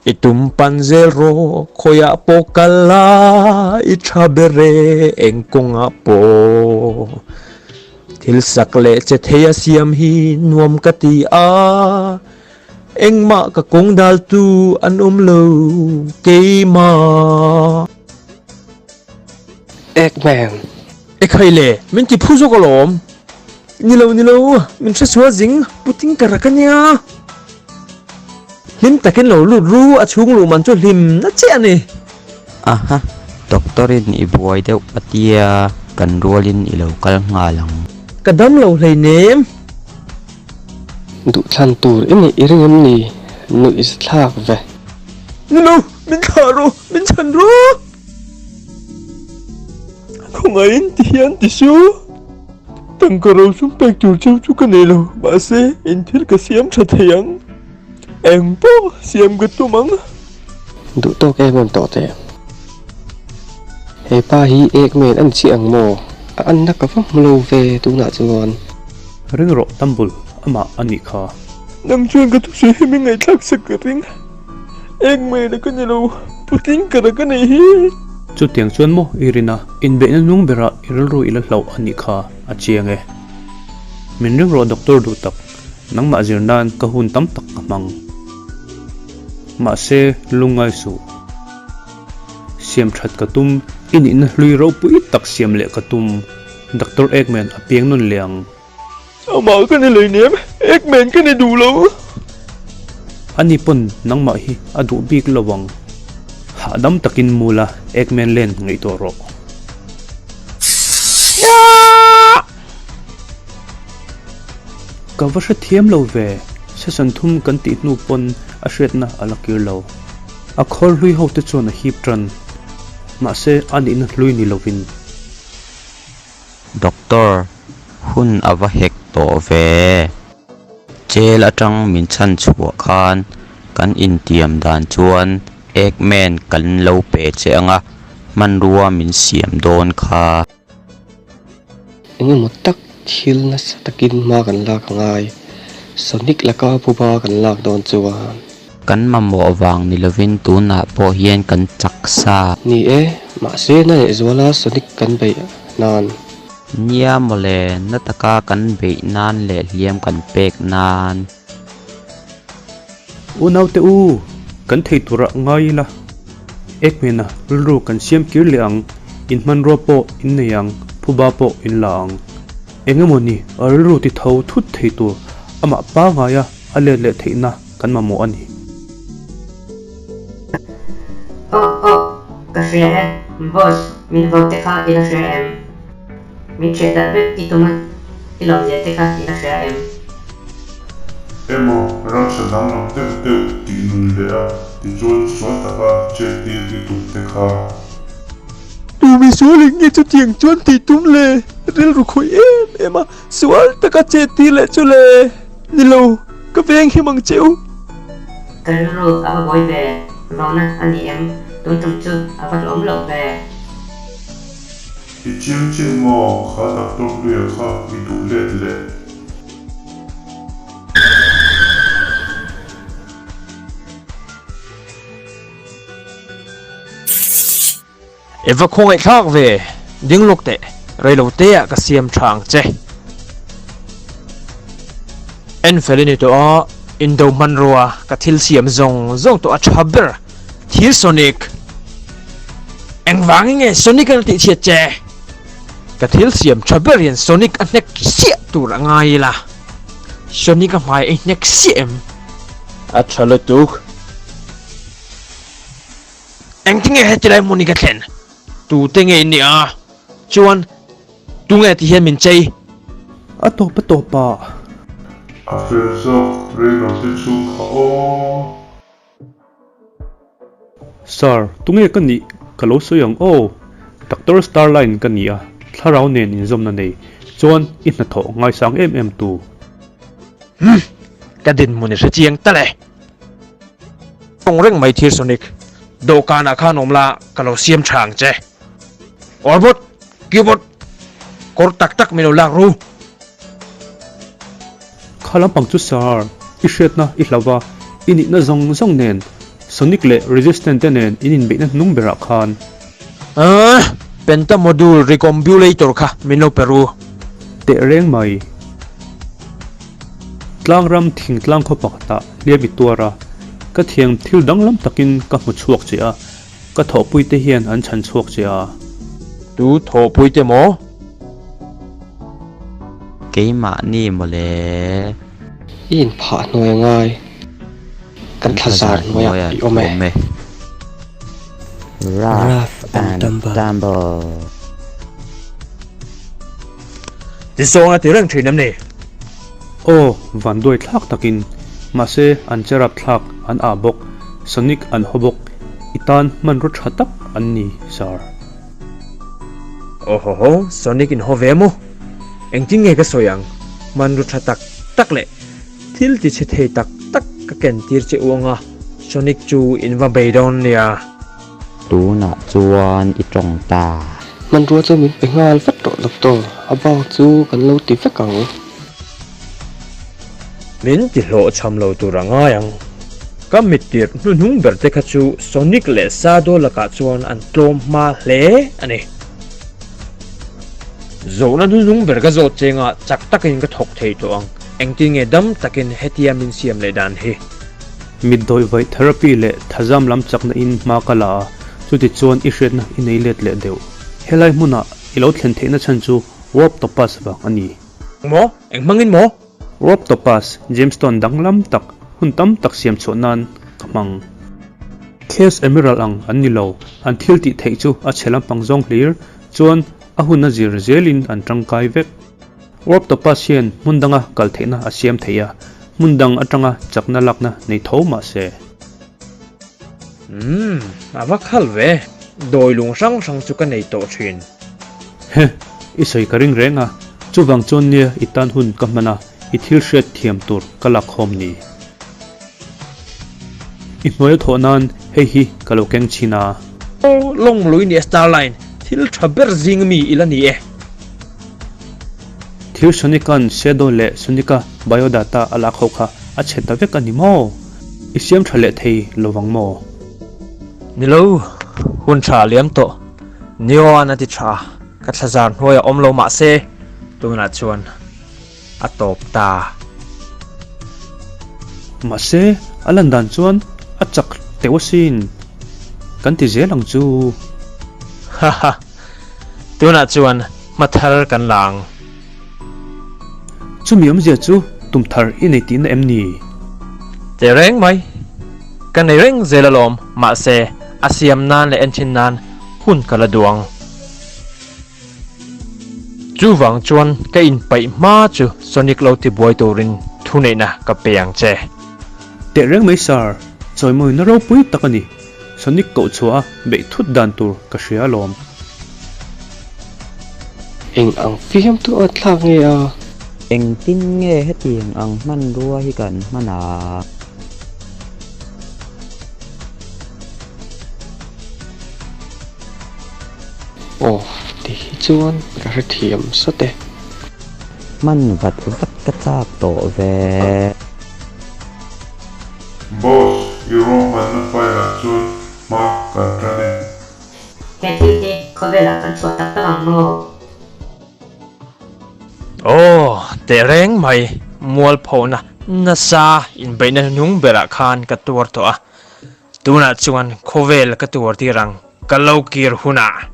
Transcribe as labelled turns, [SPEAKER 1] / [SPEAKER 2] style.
[SPEAKER 1] I tum pan zel rawh, khawiah pawh kal la, i tha ber e, eng kawngah pawh. Thil sak leh che thei a siam hi nuam ka ti a, engmah ka kawng daltu an awm lo, keimah.
[SPEAKER 2] Eggman.
[SPEAKER 1] Ekhai le, min ti phu zawk alawm. Ni lo, ni lo, min hresual zing, puting ka rak ania. Hlim takin lo lut ru, a chhung luh man chu hlim na chiah a ni.
[SPEAKER 3] Aha, doctor in i buai deuh a tia, kan rualin i lo kal nghal ang.
[SPEAKER 1] Ka dam lo hleinem.
[SPEAKER 2] Duhthlan tur i nih i ring em ni? Nuih thlak ve.
[SPEAKER 1] Ni lo, min thlah rawh, min chhan rawh. Khawngaihin ti hian ti su. Tangka rosum pek tur cheu chu ka nei lo, mahse in thil ka siam tha thei ang. Eng pawh siam ka tum ang.
[SPEAKER 2] Duh tawk em em tawh teh. He pa hi Eggman a ni chiah ang maw? A anna ka va hmu lo ve tunah chuan.
[SPEAKER 4] Ring rawh Tambul, amah a nih kha.
[SPEAKER 1] Nang chuan ka thusawi hi min ngaihthlak sak ka ring. Eggman a ka ni lo, putling ka rak a nih hi.
[SPEAKER 4] Chutiang chuan maw i rin a, inbeihna nung berah i rilru i la hlauh a nih kha a chiang e. Min ring rawh Doctor duh tak, nangmah zir nan ka hun tam tak ka hmang. Mahse, lungngai suh. Siam that ka tum, i nihna hlui ropui tak siam leh ka tum, Doctor Eggman a piang nawn leh ang.
[SPEAKER 1] Amah ka ni leinem, Eggman ka ni duh lo.
[SPEAKER 4] Ani pawn nangmah hi a duh bik lo ang. Hahdam takin mu la, Eggman len ngaihtuah rawh. Ka va hrethiam lo ve, session thum kan tih hnu pawn a hriatna a la kir lo. A khawl hlui ho te chuan a hip tan. Mahse a nihna hlui ni lovin.
[SPEAKER 3] Doctor, hun a va hek tawh ve. Jail atang min chhan chhuah khan kan intiam dan chuan Eggman kan lo pe che anga hmanrua min siam dawn kha.
[SPEAKER 2] Engemaw tak thil nasa takin hma kan lak a ngai, Sonic laka phuba kan lak dawn chuan.
[SPEAKER 3] Kan mamawh vang ni lovin tunah pawh hian kan chak sa.
[SPEAKER 2] Ni e, mahse na leh zuala Sonic kan beih nan.
[SPEAKER 3] Nia mawle, na taka kan beih nan leh hliam kan pek nan.
[SPEAKER 4] Unaute u, kan thei turah ngai ila. Eggman-a rilru kan siam kir leh ang, in hmanrua pawh in nei ang, phuba pawh in la ang. Engemaw ni a rilru ti tho thut thei tur amah pangaia a let leh theihna. Kan mamawh a ni.
[SPEAKER 5] Aw aw, ka hria e, boss, min vo te kha i la hria em? Min hriat dan vek i tum a, i lawm zia te kha i la hria em?
[SPEAKER 6] Emaw, ramsa danglam deuh deuh tih nun leh a tichuan sual taka chet tir i tum te kha.
[SPEAKER 1] Tu misual in nge chutiang chuan tih tum le? Rilru khawih em em a, sual taka chet tir leh chu le. Ni lo, ka veng him ang che u.
[SPEAKER 5] Ka rilru a va buai ve, vauna a ni em? Tun tum chu a va hlawm loh ve.
[SPEAKER 6] I chiang chiah maw kha Doctor Hluia kha i duh let leh.
[SPEAKER 1] I va khawngaihthlak ve, ding lawk teh, reilo te ah ka siam tha ang che. En fel i ni tawh a, indo hmanrua ka thil siam zawng zawng tawh a tha ber, thil Sonic. Engvangin nge Sonic an tih chhiat che? Ka thil siam tha ber hian Sonic a hnek siah tur a ngai ila, Sonic a hmai i hnek siah em? A tha lutuk. Engtinge heti lai hmun hi ka thlen? Tute nge in nih a? Chuan, tunge ti hian min chei?
[SPEAKER 4] A tawp a tawp a.
[SPEAKER 6] A fel zawk reilo te chu kha aw.
[SPEAKER 4] Sir, tunge ka nih ka lo sawi ang aw. Doctor Starline ka ni a, thlarau nen inzawmna nei. Chuan, i hnathawh ngaisang em em tu.
[SPEAKER 1] Humm! Ka dinhmun i hrechiang tal e. Tawng reng mai thir Sonic, dawhkanah khan awm la ka lo siam tha ang che. Orbot, Cubot, kawr tak tak min lo lak ru.
[SPEAKER 4] Kha lampang chu sir, i hriatna i hlau va, i nihna zawng zawng nen. Sonic leh Resistance te nen in inbeihna hnung berah khan.
[SPEAKER 1] Ahh! Penta Module Recombulator kha min lo pe ru.
[SPEAKER 4] Teh reng mai. Tlangram thingtlang khaw pakhatah hliam i tuar a, ka thiang thil danglam takin ka hmu chhuak che a, ka thawhpuite hian an chhan chhuak che a.
[SPEAKER 1] Tu thawhpuite maw?
[SPEAKER 3] Keimahni mawle.
[SPEAKER 2] I inphah hnuai a ngai. Kan thla zar hnuaiah i awm e.
[SPEAKER 3] Rough and tumble.
[SPEAKER 1] Tisawng a ti reng thin em ni?
[SPEAKER 4] Aw, van duai thlak takin. Mahse, an che rap thlak, an ah bawk, Sonic an haw bawk, i tan hmanraw tha tak an ni, Sir.
[SPEAKER 1] Aw ho ho, Sonic in haw ve maw? Engtin nge ka sawi ang? Hmanraw tha tak tak leh thil ti chhe thei tak tak ka ken tir che u anga, Sonic chu in va bei dawn nia.
[SPEAKER 3] Tunah chuan i tawng ta.
[SPEAKER 2] Hmanrua chu min pe nghal vat rawh Doctor, a bak chu kan lo ti vek ang.
[SPEAKER 1] Min ti hlawhchham lo tur a ngai ang. Ka mittir hnuhnung ber te kha chu Sonic leh Sado lakah chuan an tlawm hma hle a ni. Zawhna hnuhnung ber ka zawt chengah chak takin ka thawk thei tawh ang. Engtin nge dam takin hetia min siam leh dan hi?
[SPEAKER 4] Mitdawih vaih therapy leh thazam lam chakna in hma ka la a, chuti chuan i hriatna i nei let leh deuh. Helai hmuna i lo thlen theihna chhan chu Warp Topaz vang a ni.
[SPEAKER 1] Maw? Eng hmangin maw?
[SPEAKER 4] Warp Topaz, gemstone danglam tak, hun tam tak siam chhuah nan ka hmang. Chaos Emerald ang an ni lo, an thil tih theih chu a chhe lampang zawng hlir, chuan a hun a zir zelin an tangkai vek. Warp Topaz hian hmun danga kal theihna a siam thei a, hmun dang atanga chakna lakna nei tho mah se.
[SPEAKER 1] Umm, a va khal ve. Dawi lung hrang hrang chu ka nei tawh thin.
[SPEAKER 4] Heh, i sawi ka ring reng a, chuvang chuan nia i tan hun ka hman a, i thil hriat thiam tur ka lak khawm ni. I hnuai a thawh nan hei hi ka lo keng chhin a.
[SPEAKER 1] Lawng lui nia Starline, thil tha ber zing mi i la ni e.
[SPEAKER 4] Thil Sonic-a'n Shadow leh Sonic-a biodata a lak ho kha a chhe ta vek a ni maw? I siam tha leh thei lovang maw?
[SPEAKER 1] Ni lo, hun tha a liam tawh. Neo-a'n a ti tha, ka thlazar hnuaiah awm lo mah se, tunah chuan a tawp ta.
[SPEAKER 4] Mahse, a lan dan chuan a chak teuh asin. Kan ti zel ang chu.
[SPEAKER 1] Haha. Tunah chuan hma thar kan la ang.
[SPEAKER 4] Chumi awmzia chu tum thar i nei tihna em ni?
[SPEAKER 1] Teh reng mai. Ka nei reng zel alawm, mahse a siam nan leh enchin nan hun ka la duh ang. Chuvang chuan ka inpaih hma chu Sonic lo tibuai turin thuneihna ka pe ang che.
[SPEAKER 4] Teh reng mai sir, chawimawina ropui tak a ni. Sonic koh chhuah a beih thut dan tur ka hria alawm.
[SPEAKER 2] Eng ang fiam tu a thlak nge a?
[SPEAKER 3] Engtin nge hetiang ang hmanrua hi kan hman a?
[SPEAKER 2] Aw, ti hi chuan ka hrethiam sawt e.
[SPEAKER 3] Hman vat vat ka chak tawh ve.
[SPEAKER 6] Boss, i ruahmanna file ah chuan hma kan tan e.
[SPEAKER 5] He thil hi khawvelah kan chhuah tak tak ang maw?
[SPEAKER 1] Aw, tehreng mai, mualphona nasa inbeihna hnung berah khan ka tuar tawh a, tunah chuan khawvel ka tuar tir ang, ka lo kir hunah.